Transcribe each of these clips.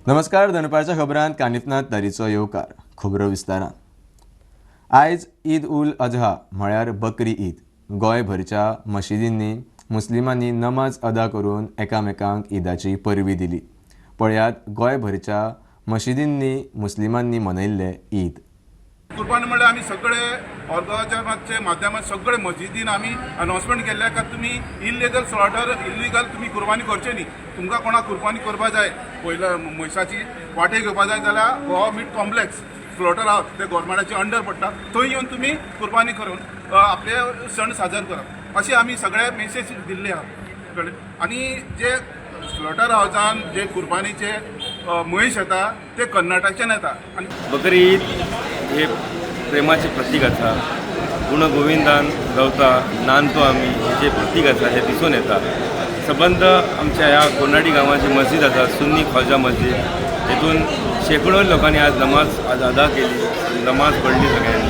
नमस्कार, दनपारच्या खबरांत कानिफनाथ तारीचो येवकार. खबरो विस्तारान. आयज ईद उल अजहा म्हळ्यार बकरी ईद. गोंयभरच्या मशिदींनी मुस्लिमांनी नमाज अदा करून एकामेकांक ईदाची परबी दिली. पळयात गोंयभरच्या मशिदींनी मुस्लिमांनी मनयल्ले ईद. कुर्बानी म्हणल्यार आमी सगळे ऑर्गनायझेशनाचे माध्यमात सगळे मस्जिदीन आमी अनाउन्समेंट केल्ले का तुमी इलिगल स्लॉटर, इलिगल तुमी कुर्बानी करचे न्ही. तुमकां कोणाक कुर्बानी करपा जाय, पयल्या म्हैसाची वाटे घेवपा जाय जाल्यार गोवा मीट कॉम्प्लेक्स स्लॉटर हावस, ते गोवोरमेंटाचे अंडर पडटा, थंय येवन तुमी कुर्बानी करून आपले सण साजर करप, अशें आमी सगळे मेसेज दिल्ले आहा, कळ्ळें? आनी जे स्लॉटर हावसान जे कुर्बानीचे म्हैस येता ते कर्नाटकच्यान येता आनी बकरी ईद हे प्रेमाचें प्रतीक आसा. गुण गोविंदान रावता नांदतो आमी, हे जे प्रतीक आसा हें दिसून येता. सबंद आमच्या ह्या कोनाडी गांवाची मस्जीद आसा, सुन्नी ख्वाजा मस्जीद, हेतून शेकडो लोकांनी आज नमाज आज अदा केली, नमाज पडली सगळ्यांनी.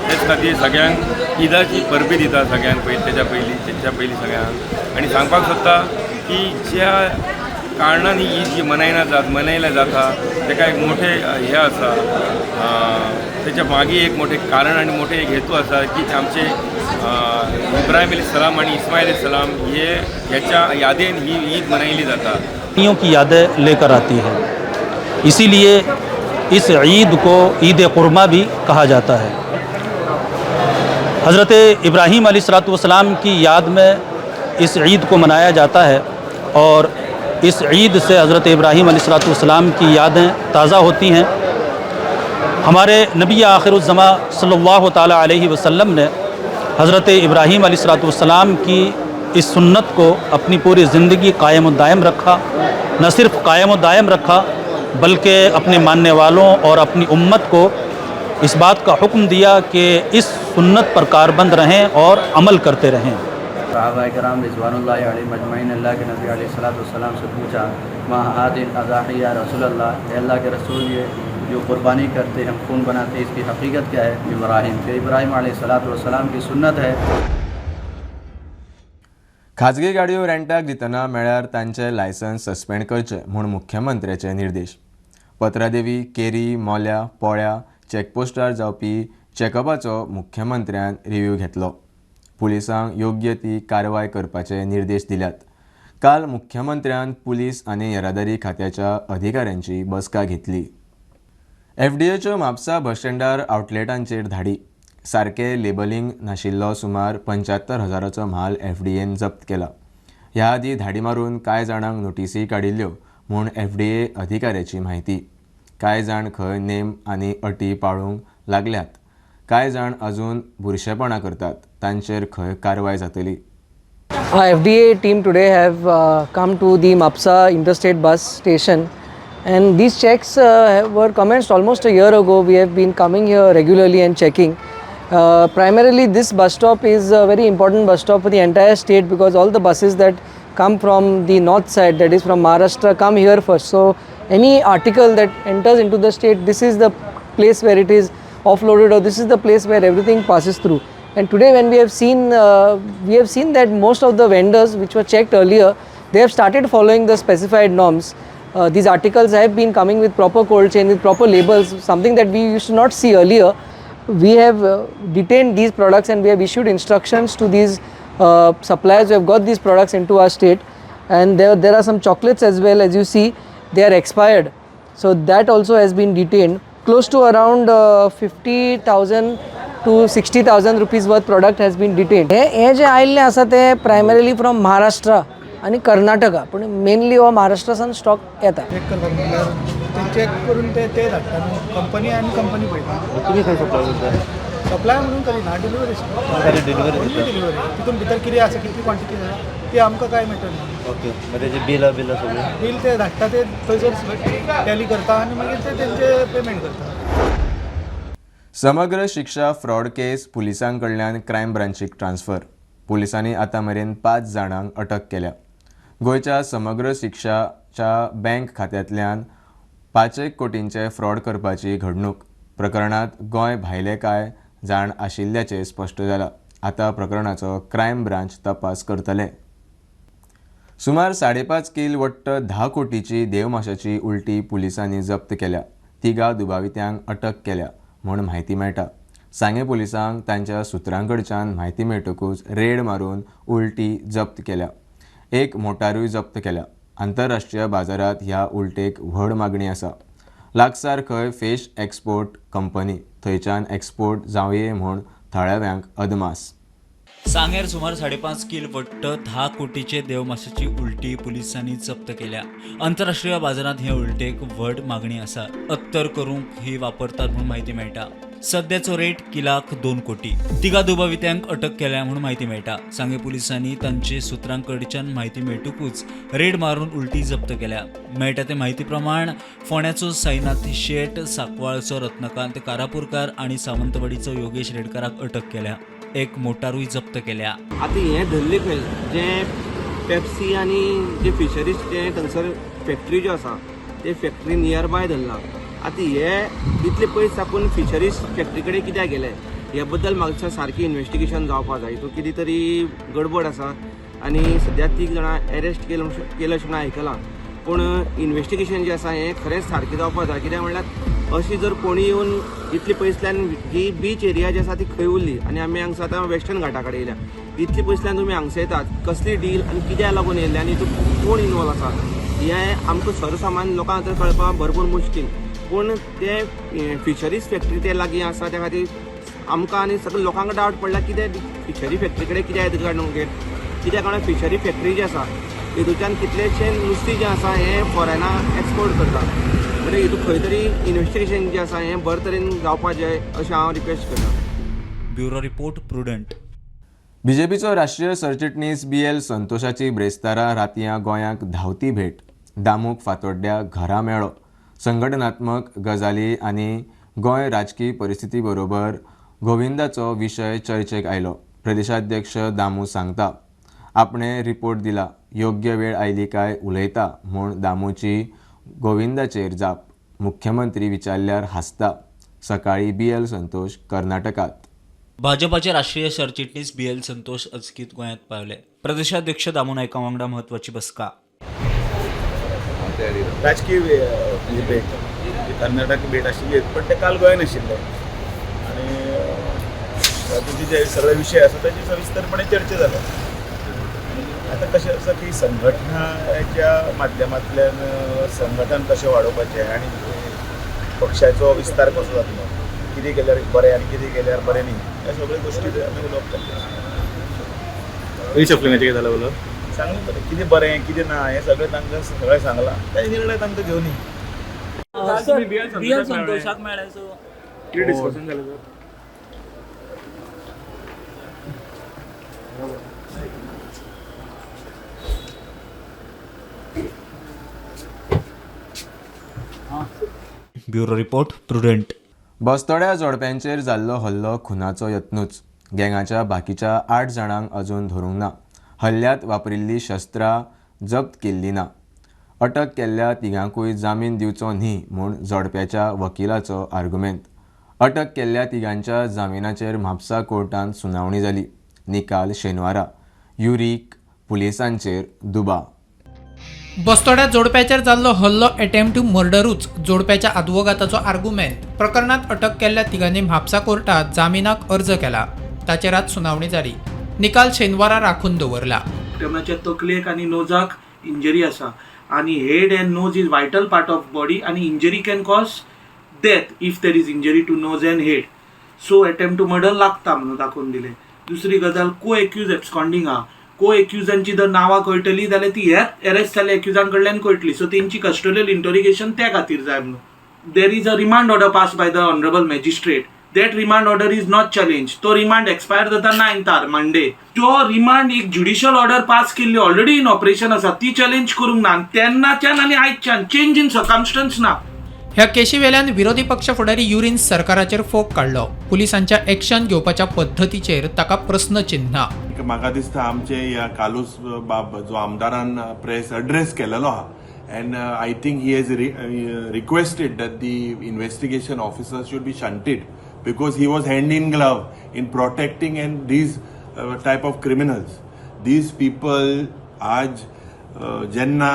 तेच खातीर सगळ्यांक ईदाची परबी दिता सगळ्यांक पयलीं, तेच्या पयलीं सगळ्यांक. आनी सांगपाक सोदता की ज्या कारणान ही ईद जी मनयल्या जाता, ताका एक मोठें हें आसा, तेच्या मागीर एक मोठें कारण आनी मोठें एक हेतू आसा की आमचे इब्राहिम अली सलाम आनी इस्मायल सलाम हे ह्याच्या यादेन ही ईद मनयली जाता. की यादें लेकर आती है. इसीलिए इस ईद को ईद कुर्मा भी कहा जाता है. हज़रत इब्राहीम अलैहिस्सलाम की याद में इस ईद को मनाया जाता है और इस ईद से हज़रत इब्राहीम अलैहिस्सलाम की यादें ताज़ा होती हैं. हमारे नबी आखिर सल्लल्लाहु ताला अलैहि वसल्लम ने हज़रत इब्राहीम अलैहिस्सलाम की इस सुन्नत को अपनी पूरी ज़िंदगी कायम दायम रखा. न सिर्फ कायम दायम रखा, बल्कि अपने मानने वालों और अपनी उम्मत को इस बात का हुक्म दिया कि इस सुन्नत पर कारबंद रहें और अमल करते रहें. सहाबा कराम रिजवान मजमैन अल्लाह के नबी सलाम से पूछा, ما هذه الأضاحي يا رسول الله? अल्लाह के रसूल, ये जो कुर्बानी करते हैं, हम खून बनाते हैं, इसकी हकीकत क्या है? इब्राहिम के इब्राहिम सलाम की सुन्नत है. खाजगी गाडयो रेंटाक दितना मेळ्यार तांचे लायसन्स सस्पेंड करचे म्हूण मुख्यमंत्र्याचे निर्देश. पत्रादेवी, केरी, मोल्या, पोळ्या चॅकपोस्टार जावपी चॅकअपाचो मुख्यमंत्र्यान रिव्ह्यू घेतलो. पुलिसांक योग्य ती कारवाय करपाचे निर्देश दिल्यात. काल मुख्यमंत्र्यान पुलीस आनी येरादारी खात्याच्या अधिकाऱ्यांची बसका घेतली. एफडीएच्यो म्हापसा बस स्टँडार आउटलेटांचेर धाडी. सारकें लेबलिंग नाशिल्लो सुमार 75 हजाराचो म्हाल एफडीएन जप्त केला. ह्या आदीं धाडी मारून कांय जाणांक नोटीसी काडिल्ल्यो म्हूण एफडीए अधिकाऱ्याची म्हायती. कांय जाण खंय नेम आनी अटी पाळूंक लागल्यात, कांय जाण अजून बुरशेपणां करतात, तांचेर खंय कारवाय जातली. Our FDA team today have come to the Mapsa interstate bus station, and these checks were commenced almost a year ago. We have been coming here regularly and checking. Primarily, this bus stop is a very important bus stop for the entire state because all the buses that come from the north side, that is from Maharashtra, come here first. So any article that enters into the state, this is the place where it is offloaded or this is the place where everything passes through. And today when we have seen that most of the vendors which were checked earlier, they have started following the specified norms. These articles have been coming with proper cold chain, with proper labels, something that we used to not see earlier. We have detained these products and we have issued instructions to these suppliers who have got these products into our state. And there are some chocolates as well. As you see, they are expired. So that also has been detained. Close to around 50,000 to ₹60,000 worth product has been detained. हे हे जे आयिल्लें आसा तें primarily from Maharashtra आनी कर्नाटका, पूण mainly हो महाराष्ट्रासान stock येता. Check करपाक म्हणल्यार ते चॅक करून ते ते धाडटा न्हू कंपनी आनी कंपनी पळयता. तुमी खंय सप्लाय करता? सप्लाय म्हणून करिना, डिलिव्हरी. खाली डिलिव्हरी ओन्ली दिता. डिलिव्हरी. तितून भितर कितें आसा, कितली क्वॉन्टिटी आसा, ती आमकां कांय मेटर ना. ओके, मग तेजे बिलां बिलां सगळीं? बील ते धाडटा, ते थंयसर टॅली करता आनी मागीर ते तेंचे पेमेंट करता. समग्र शिक्षा फ्रॉड केस पुलिसां कडल्यान क्रायम ब्रांचीक ट्रान्स्फर. पुलिसांनी आतां मेरेन पांच जाणांक अटक केल्या. गोंयच्या समग्र शिक्षाच्या बँक खात्यांतल्यान पांचेक कोटींचे फ्रॉड करपाची घडणूक प्रकरणांत गोंय भायले कांय जाण आशिल्ल्याचें स्पश्ट जालां. आतां प्रकरणाचो क्रायम ब्रांच तपास करतले. सुमार 5.5 कील वट्ट 10 कोटीची देवमाशाची उलटी पुलिसांनी जप्त केल्या. तिगा दुबावित्यांक अटक केल्या म्हूण म्हायती मेळटा. सांगें पुलिसांक तांच्या सुत्रांकडच्यान म्हायती मेळटकूच रेड मारून उलटी जप्त केल्या. एक मोटारूय जप्त केल्या. आंतरराष्ट्रीय बाजारांत ह्या उलटेक व्हड मागणी आसा. लागसार खंय फिश एक्सपोर्ट कंपनी थंयच्यान एक्सपोर्ट जावये म्हूण थळाव्यांक अदमास. सांगेर सुमार 5.5 कील वट्ट 10 कोटीचे देवमाशाची उलटी पुलिसांनी जप्त केल्या. आंतरराष्ट्रीय बाजारांत हे उलटेक व्हड मागणी आसा. अत्तर करूंक ही वापरतात म्हूण म्हायती मेळटा. सद्याचो रेट किलाक 2 कोटी. तिगा दुबावित्यांक अटक केल्या म्हूण म्हायती मेळटा. सांगें पुलिसांनी तांचे सुत्रांकडच्यान म्हायती मेळटकूच रेड मारून उलटी जप्त केल्या. मेळटा ते म्हायती प्रमाण फोंड्याचो साईनाथ शेट, सांकवाळचो रत्नकांत कारापूरकार आनी सावंतवाडीचो योगेश रेडकाराक अटक केल्या. एक मोटारूय जप्त केल्या. आतां हें धरलें खंय जें पेप्सी आनी जे फिशरीज जें थंगसर फॅक्टरी ज्यो आसा ते फॅक्टरी नियर बाय धरलां. आतां हे इतले पयस साकून फिशरीज फॅक्टरी कडेन कित्याक गेले हे बद्दल म्हाका सारकी इन्वेस्टिगेशन जावपाक जाय. हितून कितें तरी गडबड आसा आनी सद्या 3 जाणां एरेस्ट केले अशें म्हणून आयकलां, पूण इन्वेस्टिगेशन जें आसा हें खरेंच सारकें जावपाक जाय. कित्याक म्हणल्यार अशी जर कोणी येवन इतली पयसल्यान ही बीच एरिया जी आसा ती खंय उरली आनी आमी हांगसर आतां वेस्टर्न घाटा कडेन येयल्या, इतली पयसल्यान तुमी हांगसर येतात कसली डील आनी कित्याक लागून येयल्ले आनी हितून कोण इनवॉल्व आसा हें आमकां सर्वसामान्य लोकांक तर कळपाक भरपूर मुश्कील. पूण ते फिशरीज फॅक्टरी ते लागीं आसा त्या खातीर आमकां आनी सगळे लोकांक डावट पडला कितें फिशरी फॅक्टरी कडेन कित्याक येता काडून कित्याक कारण फिशरी फॅक्टरी जी आसा हितूच्यान कितलेशे नुस्तें जें आसा हें फॉरेना एक्सपोर्ट करता. म्हणजे हितून खंय तरी इन्वेस्टिगेशन जें आसा हें बरे तरेन जावपाक जाय अशें हांव रिक्वेस्ट करता. Bureau report, Prudent. बीजेपीचो राष्ट्रीय सरचिटणीस BL संतोषाची ब्रेस्तारा रातयां गोंयांक धांवती भेट. दामूक फातोड्ड्या घरा मेळ्ळो. संघटनात्मक गजाली आनी गोंय राजकी परिस्थिती बरोबर गोविंदाचो विशय चर्चेक आयलो. प्रदेशाध्यक्ष दामू सांगता आपणे रिपोर्ट दिला, योग्य वेळ आयली काय उलयता म्हूण दामूची गोविंदाचेर जाप. मुख्यमंत्री विचारल्यार हांसता. सकाळी BL Santosh कर्नाटकात. भाजपाचे राष्ट्रीय सरचिटणीस BL Santosh अचकीत गोंयांत पावले. प्रदेशाध्यक्ष दामू नायका वांगडा म्हत्वाची बसका. राजकीय भेट कर्नाटक भेट आशिल्ली, पण ते काल गोंयान आशिल्ले आनी तातूंत जे सगळे विशय आसा ताची सविस्तरपणे चर्चा जाल्या. आतां कशें आसा की संघटनाच्या माध्यमांतल्यान संघटन कशें वाडोवपाचें आनी पक्षाचो विस्तार कसो जातलो, कितें केल्यार बरें आनी कितें केल्यार बरें न्ही, ह्या सगळ्यो गोश्टी आमी उलोवप जालें. रिशफलिंगाचें कितें जालें उलोवप? सांगलें बरें, कितें बरें कितें ना हें सगळें तांकां सगळें सांगलां, ते निर्णय तांकां घेवनी. संतोषाक मेळ्ळें सो कितें डिस्कशन जालें सर? Bureau report, Prudent. बस्तोड्या जोडप्यांचेर जाल्लो हल्लो खुनाचो यत्नूच. गँगाच्या बाकीच्या 8 जाणांक अजून धरूंक ना. हल्ल्यांत वापरिल्ली शस्त्रां जप्त केल्ली ना. अटक केल्ल्या तिगांकूय जामीन दिवचो न्ही म्हूण जोडप्याच्या वकिलाचो आर्गुमेंत. अटक केल्ल्या तिगांच्या जामिनाचेर म्हापसा कोर्टांत सुनावणी जाली. निकाल शेनवारा. युरीक पुलिसांचेर दुबाव. बस्तोड्या जोडप्याचेर जाल्लो हल्लो एटेम्प्ट टू मर्डरूच जोडप्याच्या आदवोगाताचो आर्गुमेंत. प्रकरणांत अटक केल्ल्या तिगांनी म्हापसा कोर्टात जामिनाक अर्ज केला. ताचेर आज सुनावणी जाली. निकाल शेनवारा राखून दवरला. तेमच्या तकलेक आनी नोजाक इंजरी आसा आनी head and nose is vital part of body आनी injury can cause death if there is injury to nose and head. So attempt to murder लागता म्हणून दाखोवन दिलें. दुसरी गजाल, को एक्यूज एब्सकॉन्डिंग आहा. को एक्युजांची जर नांवां कळटली जाल्यार ती ह्याच एरेस्ट जाल्ल्या एक्युजां कडल्यान कळटली. सो तेंची कस्टोडियल इंटरोगेशन त्या खातीर जाय म्हणून. There is a remand order pass by the honourable magistrate. That remand order is not challenge. तो रिमांड एक्सपायर जाता 9th Monday. तो रिमांड एक ज्युडिशियल ऑर्डर पास केल्ली ऑलरेडी इन ऑपरेशन आसा, ती चॅलेंज करूंक ना. तेन्नाच्यान आनी आयच्यान चेंज इन सर्कमस्टन्स ना. ह्या केशी वेल्यान विरोधी पक्ष फुडारी युरीन सरकाराचेर फोग काडलो. पुलिसांच्या एक्शन घेवपाच्या पद्दतीचेर ताका प्रस्नचिन्ह. म्हाका दिसता आमचे ह्या कालूस बाब जो आमदारान प्रेस एड्रेस केलेलो आहा, and I think he has requested that the investigation officer should be shunted because he was hand in glove in protecting and these type of criminals. These people आज जेन्ना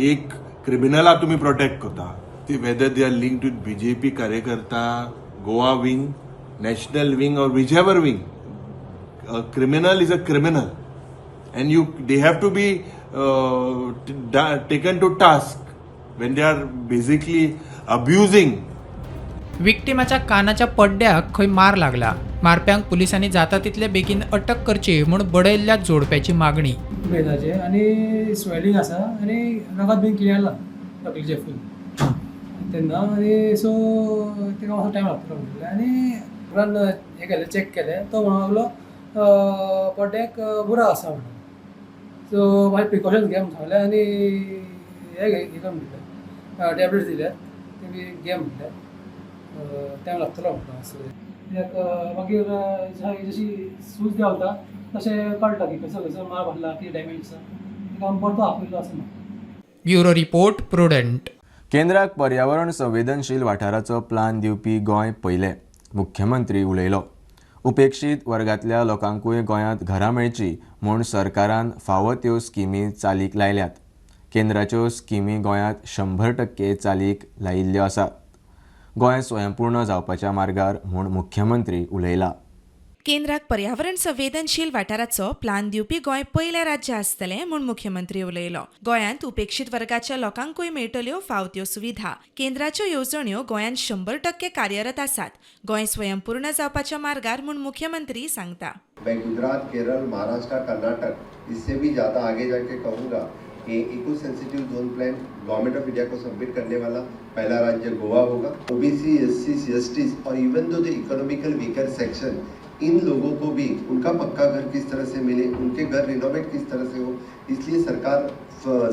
एक क्रिमिनला तुमी प्रोटेक्ट करता ती whether they are linked with BJP कार्यकर्ता, Goa wing, national wing or whichever wing, a criminal is a criminal and you they have to be taken to task when they are basically abusing. विक्टिमाच्या कानाच्या पड्ड्याक खंय मार लागला. मारप्यांक पुलिसांनी जाता तितले बेगीन अटक करची म्हूण बडयल्ल्या जोडप्याची मागणी. ब्रेनाचें आनी स्वेलिंग आसा आनी रगत बीन क्लियर ना तकलेचें फूल तेन्ना आनी सो ताका मातसो टायम लागतलो म्हणलें आनी उपरांत हें केलें, चॅक केलें, तो म्हणूंक लागलो पड्ड्याक बुराक आसा म्हणून. सो मागीर प्रिकॉशन्स घे म्हूण सांगलें आनी हें घे कर म्हणलें, टॅबलेट्स दिल्यात ते बी घे म्हणलें, टायम लागतलो म्हणटा असो. कित्याक मागीर जशी सूज देंवता तशें कळटा की खंयसर खंयसर मार बसला, कितें डॅमेज आसा, ताका आमी परतो आपयलो आसा. Bureau report, Prudent. केंद्राक पर्यावरण संवेदनशील वाठाराचो प्लान दिवपी गोंय पयलें, मुख्यमंत्री उलयलो. उपेक्षीत वर्गांतल्या लोकांकूय गोंयांत घरां मेळची म्हूण सरकारान फावो त्यो स्किमी चालीक लायल्यात. केंद्राच्यो स्किमी गोंयांत 100% चालीक लायिल्ल्यो आसात. गोंय स्वयंपूर्ण जावपाच्या मार्गार म्हूण मुख्यमंत्री उलयला. केंद्राक पर्यावरण संवेदनशील वाठाराचो प्लान दिवपी गोंय पयलें राज्य आसतलें म्हूण मुख्यमंत्री उलयलो. गोंयांत उपेक्षीत वर्गाच्या लोकांकूय मेळटल्यो फाव त्यो सुविधा. केंद्राच्यो येवजण्यो गोंयांत 100% कार्यरत आसात. गोंय स्वयंपूर्ण जावपाच्या मार्गार म्हूण मुख्यमंत्री सांगता. मैं गुजरात, केरल, महाराष्ट्र, कर्नाटक इससे भी ज़्यादा आगे जाके कहूँगा कि eco sensitive zone plan government of India को सबमिट करने वाला पहला राज्य गोवा होगा. ओबीसी, एससी, सीएसटी और even though the economical weaker section, इन लोगों को भी उनका पक्का घर किस तरह से मिले, उनके घर रिनोवेट किस तरह से हो, इसलिए सरकार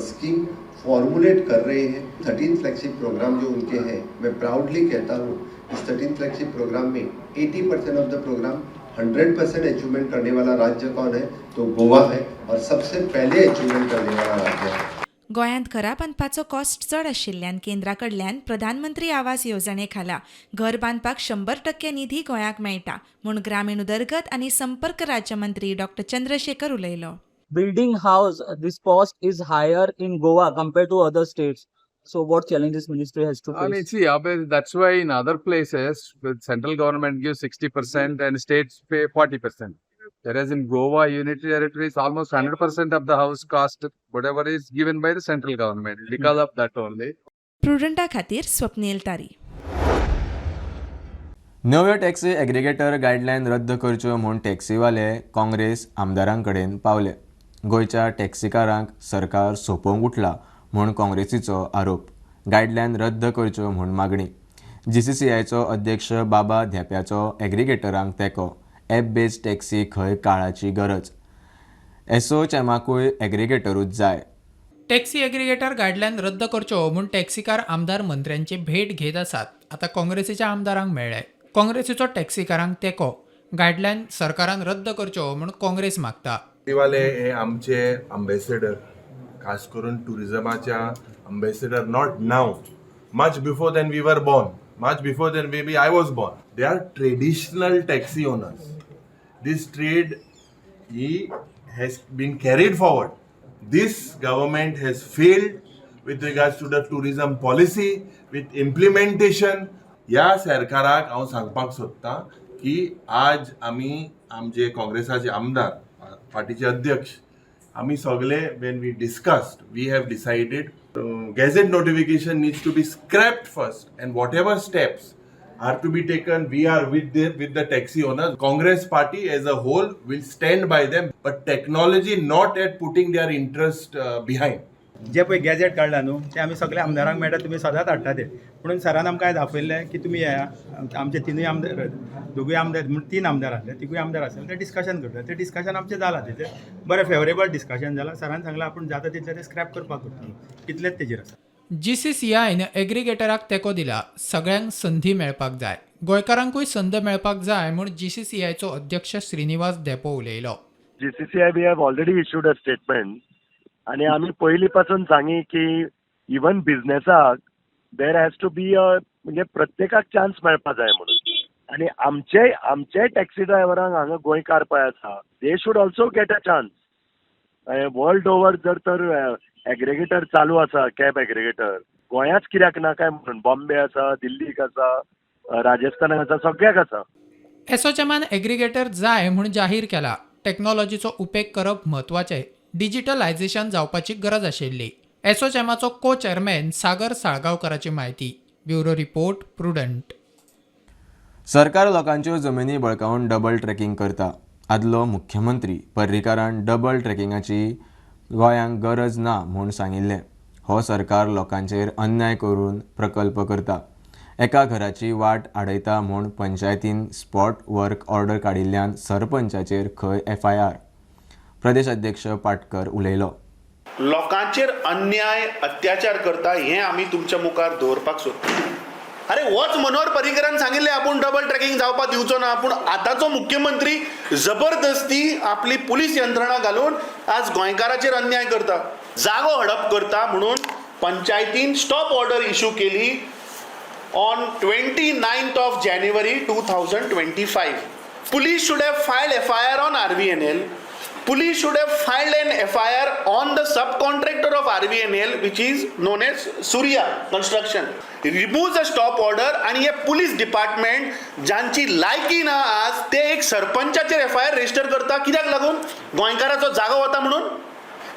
स्कीम फॉर्मुलेट कर रहे हैं. 13 फ्लैगशिप प्रोग्राम जो उनके हैं, मैं प्राउडली कहता हूँ इस 13 फ्लैगशिप प्रोग्राम में 80% ऑफ the programme 100% achievement करने वाला राज्य कौन है तो गोवा है और सबसे पहले अचीवमेंट करने वाला राज्य है. गोंयांत घरां बांदपाचो कॉस्ट चड आशिल्ल्यान केंद्रा कडल्यान प्रधानमंत्री आवास येवजणे खाला घर बांदपाक 100% निधी गोंयाक मेळटा म्हूण ग्रामीण उदरगत आनी संपर्क राज्यमंत्री डॉ चंद्रशेखर उलयलो. Building house, this cost is higher in Goa compared to other states. So what challenges ministry has to I mean, face? See, that's why in other places, the central government gives 60% and states pay 40%. Whereas in Goa unitary territory, it's almost 100% of the house cost, whatever is given by the central government, because of that only. प्रुडंटा खातीर स्वप्नील तारी. नव्यो taxi aggregator guideline रद्द करच्यो म्हूण टॅक्सीवाले काँग्रेस आमदारां कडेन पावले. गोंयच्या टॅक्सीकारांक सरकार सोंपोवंक उठला म्हूण काँग्रेसीचो आरोप. गायडलायन रद्द करच्यो म्हूण मागणी. जीसीसीआयचो अध्यक्ष बाबा धेंप्याचो एग्रीगेटरांक तेंको. एप बेस्ड टॅक्सी खंय काळाची गरज. एसोचॅमाकूय एग्रीगेटरूच जाय. टॅक्सी एग्रीगेटर गायडलायन रद्द करच्यो म्हूण टॅक्सीकार आमदार मंत्र्यांची भेट घेत आसात. आतां काँग्रेसीच्या आमदारांक मेळ्ळे. काँग्रेसीचो टॅक्सीकारांक तेंको. गायडलायन सरकारान रद्द करच्यो म्हूण काँग्रेस मागता. टॅक्सीवाले हे आमचे अम्बेसेडर, खास करून टुरिजमाच्या ambassador. Not now, much before than we were born, much before than maybe I was born. They are traditional taxi owners. This trade he has been carried forward. This government has failed with regards to the tourism policy, with implementation. ह्या सरकाराक हांव सांगपाक सोदतां की आज आमी आमचे काँग्रेसाचे आमदार, पार्टीचे अध्यक्ष, आमी सगळे when we discussed, we have decided gazette notification needs to be scrapped first and whatever steps are to be taken, we are with the taxi owners. Congress party as a whole will stand by them, but technology not at putting their interest behind. जे पळय gazette काडला न्हू ते आमी सगळे आमदारांक मेळटा, तुमी सदांच हाडटा ते. म्हणून सरान आमकां आयज आपयल्लें की तुमी येया. आमचे तिनूय आमदार, दोगूय आमदार म्हण तीन आमदार आसले, तिगूय आमदार आसले, ते डिस्कशन करता. ते डिस्कशन आमचें जालां, तेजेर बरें फेवरेबल डिस्कशन जालां. सरान सांगलां आपूण जाता तितलें ते स्क्रॅप करपाक करतलो, इतलेंच तेजेर आसा. जीसीसीआयन एग्रीगेटराक तेंको दिला. सगळ्यांक संदी मेळपाक जाय, गोंयकारांकूय संद मेळपाक जाय म्हूण जीसीसीआयचो अध्यक्ष श्रीनिवास धेंपो उलयलो. GCCI, we have already issued a statement आणि आमी पयलीं पासून सांगी की even बिझनेसाक there has to be a म्हणजे प्रत्येकाक चान्स मेळपा जाय म्हणून. आनी आमचे टॅक्सी ड्रायव्हरांक हांगा गोंयकार पळय आसा, they should also get a chance. World over जर तर एग्रेगेटर चालू आसा, कॅब एग्रेगेटर, गोंयांच कित्याक ना काय म्हणून? बॉम्बे आसा, दिल्लीक आसा, राजस्थानाक आसा, सगळ्याक आसा. एसोचॅमान एग्रीगेटर जाय म्हूण जाहीर केला. टॅक्नॉलॉजीचो उपेग करप म्हत्वाचें. डिजिटलायझेशन जावपाची गरज आशिल्ली. एसोचॅमाचो को चेअरमॅन सागर साळगांवकराची म्हायती. Bureau report, Prudent. सरकार लोकांच्यो जमिनी बळकावन डबल ट्रॅकिंग करता. आदलो मुख्यमंत्री पर्रीकारान डबल ट्रॅकिंगाची गोंयांक गरज ना म्हूण सांगिल्लें. हो सरकार लोकांचेर अन्याय करून प्रकल्प करता. एका घराची वाट आडयता म्हूण पंचायतीन स्पॉट वर्क ऑर्डर काडिल्ल्यान सरपंचाचेर खंय एफआयआर. प्रदेश अध्यक्ष पाटकर उलयलो. लोकांचेर अन्याय अत्याचार करता हें आमी तुमच्या मुखार दवरपाक सोदता. अरे होच मनोहर पर्रीकरान सांगिल्लें आपूण डबल ट्रॅकिंग जावपाक दिवचो ना, पूण आतांचो मुख्यमंत्री जबरदस्ती आपली पुलीस यंत्रणा घालून आज गोंयकाराचेर अन्याय करता, जागो हडप करता. म्हणून पंचायतीन स्टॉप ऑर्डर इशू केली on 29th of January 2025. Police should have filed FIR on RVNL. Police should have filed an FIR on the subcontractor of RVNL, which is known as Surya Construction. Removes the stop order आणि हे police department जांची लायकी ना आज ते एक सरपंचाचेर FIR register करता. कित्याक लागून? गोंयकाराचो जागो वता म्हणून.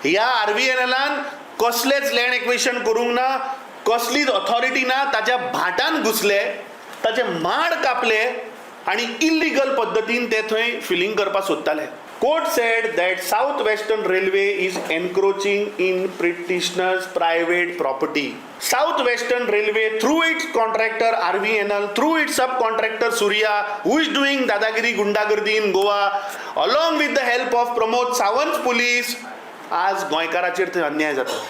ह्या आरव्हीएनएलान कसलेच लँड एक्विशन करूंक ना, कसलीच ऑथॉरिटी ना. ताच्या भाटान घुसले, ताचे माड कापले आनी इल्लिगल पद्दतीन ते थंय फिलींग करपाक सोदताले. Court said that South Western Railway is encroaching in petitioner's private property. South Western Railway through its contractor RVNL, through its sub contractor Surya, who is doing दादागिरी गुंडागर्दी in Goa, along with the help of Pramod Sawant police, आज गोंयकाराचेर थंय अन्याय जाता.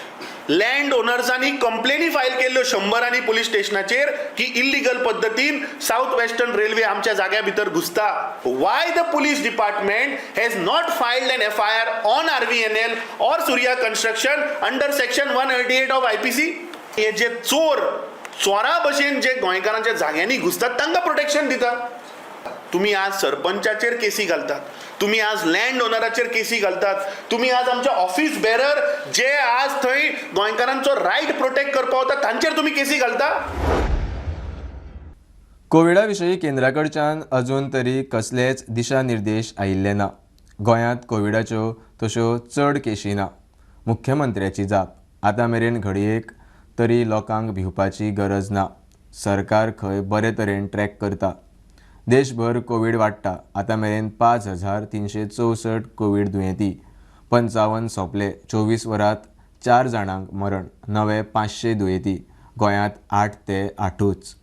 Land ओनर्सांनी कंप्लेनी file केल्ल्यो शंबरांनी police स्टेशनाचेर की illegal पद्दतीन सावथ वेस्टर्न रेल्वे आमच्या जाग्या भितर घुसता. Why the police department has not filed an FIR on RVNL or Surya Construction under section 188 of IPC? हे जे चोर चोरा भशेन जे गोंयकारांच्या जाग्यांनी घुसतात तांकां प्रोटेक्शन दिता. तुम्ही आज सरपंचाचेर केसी घालतात, तुम्ही आज लँड ओनराचेर केसी घालतात, तुम्ही आज आमच्या ऑफिस बेरर जे आज थंय गोंयकारांचो रायट प्रोटेक्ट करपा वता तांचेर तुमी केसी घालता. कोविडा विशीं केंद्रा कडच्यान अजून तरी कसलेच दिशानिर्देश आयिल्ले ना. गोंयांत कोविडाच्यो तश्यो चड केशी ना. मुख्यमंत्र्याची जाप. आतां मेरेन घडयेक तरी लोकांक भिवपाची गरज ना. सरकार खंय बरे तरेन ट्रॅक करता. देशभर कोवीड वाडटा. आतां मेरेन 5364 कोवीड दुयेंती, 55 सोंपले. 24 वरांत 4 जाणांक मरण. नवे 500 दुयेंती. गोंयांत 8 ते 8ूच.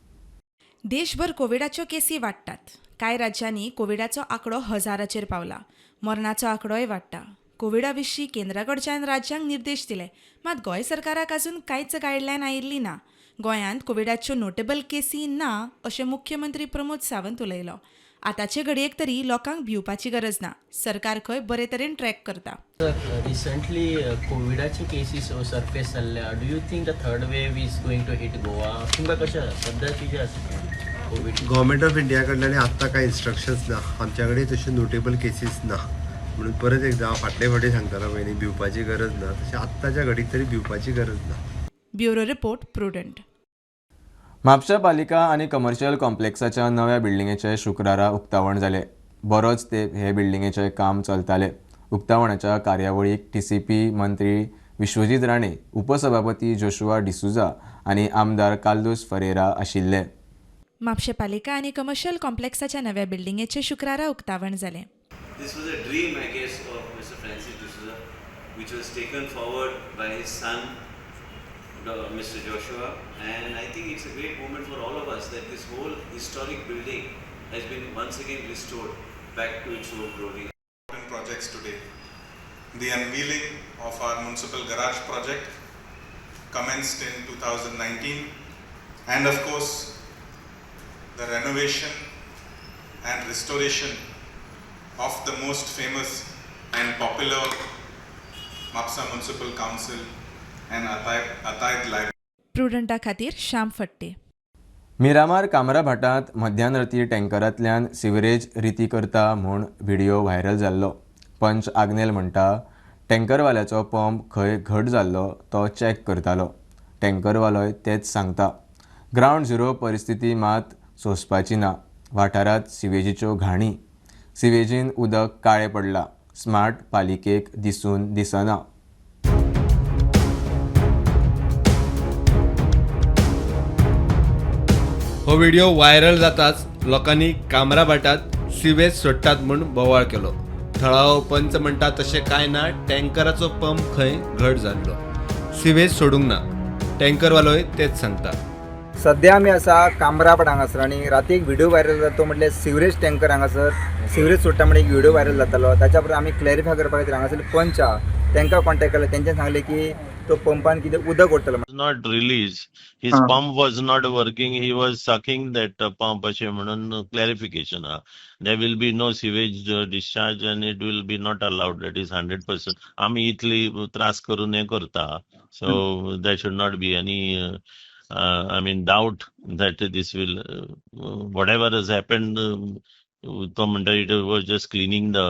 देशभर कोविडाच्यो केसी वाडटात. कांय राज्यांनी कोविडाचो आंकडो हजाराचेर पावला. मरणाचो आंकडोय वाडटा. कोविडा विशीं केंद्रा कडच्यान राज्यांक निर्देश दिले, मात गोंय सरकाराक अजून कांयच गायडलायन आयिल्ली ना. गोंयांत कोविडाच्यो नोटेबल केसी ना अशें मुख्यमंत्री प्रमोद सावंत उलयलो. आतांचे घडयेक तरी लोकांक भिवपाची गरज ना. सरकार खंय बरे तरेन ट्रॅक करता. रिसंटली कोविडाचे केसीस सरफेस जाल्ल्या. Do you think the third wave is going to hit Goa? तुमकां कशें सद्या कितें आसा कोवीड? गव्हर्मेंट ऑफ इंडिया कडल्यान आत्तां कांय इन्स्ट्रक्शन्स ना. आमच्या कडेन तश्यो नोटेबल केसीस ना. म्हणून परत एकदां हांव फाटले फावटी सांगतालो पळय न्ही, भिवपाची गरज ना. तशें आत्ताच्या घडीक तरी भिवपाची गरज ना. Bureau report, Prudent. म्हापशा पालिका आनी कमर्शियल कॉम्प्लेक्साच्या नव्या बिल्डिंगेचें शुक्रारा उक्तावण जालें. बरोच तेंप हे बिल्डिंगेचें काम चलतालें. उक्तावणाच्या कार्यावळीक टीसीपी मंत्री विश्वजीत राणे, उपसभापती जोशुआ डिसुजा आनी आमदार कार्लुस फरेरा आशिल्ले. म्हापशें पालिका आनी कमर्शियल कॉम्प्लेक्साच्या नव्या बिल्डिंगेचें शुक्रारा उक्तावण जालें. This was a dream, I guess, of Mr. Francis D'Souza, which was taken forward by his son, Mr. Joshua, and I think it's a great moment for all of us that this whole historic building has been once again restored back to its old glory. Important projects today. The unveiling of our municipal garage project commenced in 2019, and of course, the renovation and restoration of the most famous and popular Mapsa Municipal Council and Ataid Library. प्रुडंटा खातीर श्याम फट्टे. Miramar कामराभाटांत मध्यानराती टँकरांतल्यान sewerage रिती करता म्हूण video viral जाल्लो. पंच आग्नेल म्हणटा, टँकरवाल्याचो pump खंय घट जाल्लो तो चॅक करतालो. टँकरवालोय तेच सांगता. ग्रावंड झिरो परिस्थिती मात सोंसपाची ना. वाठारांत सिवेजीच्यो घाणी, सिवेजीन उदक काळें पडलां. स्मार्ट पालिकेक दिसून दिसना. हो व्हिडिओ व्हायरल जाताच लोकांनी कामराभाटात सिवेज सोडटात म्हूण बोवाळ केलो. थळावो पंच म्हणटा तशें कांय ना, टँकराचो पंप खंय घट जाल्लो, सिवेज सोडूंक ना. टँकरवालोय तेच सांगता. सद्या आमी आसा कामराभाट हांगासर आनी राती एक व्हिडिओ व्हायरल जाता तो म्हटल्यार सिवरेज टँकर हांगासर सिवरेज सोडटा म्हण एक व्हिडिओ व्हायरल जातालो. ताच्या उपरांत आमी क्लॅरिफाय करपा खातीर हांगासर पंच आहा तांकां कॉन्टेक्ट केलो. तेंच्यांनी सांगलें की तो पंपान कितें उदक ओडटलो. Not release. His pump was not working. He was sucking that pump अशें म्हणून clarification आहा. There will be no sewage discharge and it will be not allowed. That is 100%. आमी इतली त्रास करून हें करता. So there should not be any I mean doubt that this will whatever has happened. तो म्हणटा it was just cleaning the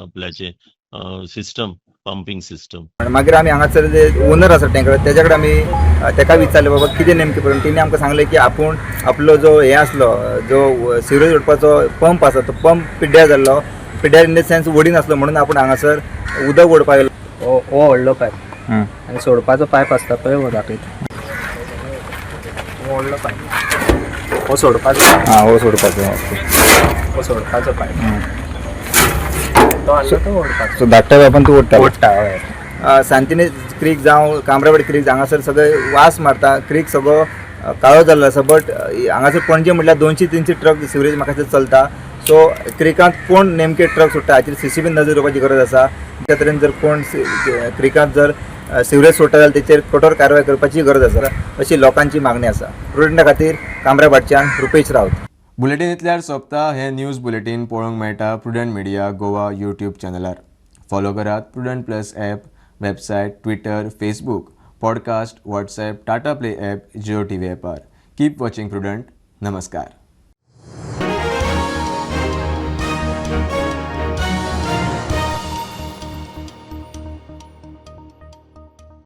आपल्याचे system, pumping system. मागीर आमी हांगासर जे ओनर आसा टँकर तेज्या कडेन आमी तेका विचारलें बाबा कितें नेमकें प्रॉब्लम. तेणी आमकां सांगलें की आपूण आपलो जो हें आसलो जो सिवरेज ओडपाचो पंप आसा तो पंप पिड्ड्यार जाल्लो, पिड्ड्यार इन the sense ओडिनासलो म्हणून आपूण हांगासर उदक ओडपाक गेलो. हो व्हडलो पायप आनी सोडपाचो पायप आसता पळय, हो दाखयता. हो व्हडलो पायप, हो सोडपाचो. आं, हो सोडपाचो, हो सोडपाचो पायप तो आसलो तो ओडपाचो. सो धाकट्या पायपान तूं ओडटा? ओडटा हय. सांतिनेज क्रीक जावं कामराभाट क्रीक हांगासर सगळे वास मारता, क्रीक सगळो काळो जाल्लो आसा. बट हांगासर पणजे म्हटल्यार 200-300 ट्रक सिवरेज म्हाका चलता. सो क्रिकांत कोण नेमके ट्रक सोडटा हाचेर सीसीबी नजर दवरपाची गरज आसा. त्या तरेन जर कोण क्रिकांत जर सिवरेज सोडटा जाल्यार तेचेर कठोर कारवाय करपाची गरज आसा अशी लोकांची मागणी आसा. प्रुडंटा खातीर कामराभाटच्यान रुपेश रावत. बुलेटीन इतल्यार सोंपता. हें न्यूज बुलेटीन पळोवंक मेळटा प्रुडंट मिडिया गोवा यूट्यूब चॅनलार. फॉलो करात Prudent plus app, website, Twitter, Facebook, podcast, WhatsApp, Tata Play app, Jio TV ॲपार. Keep watching Prudent. नमस्कार.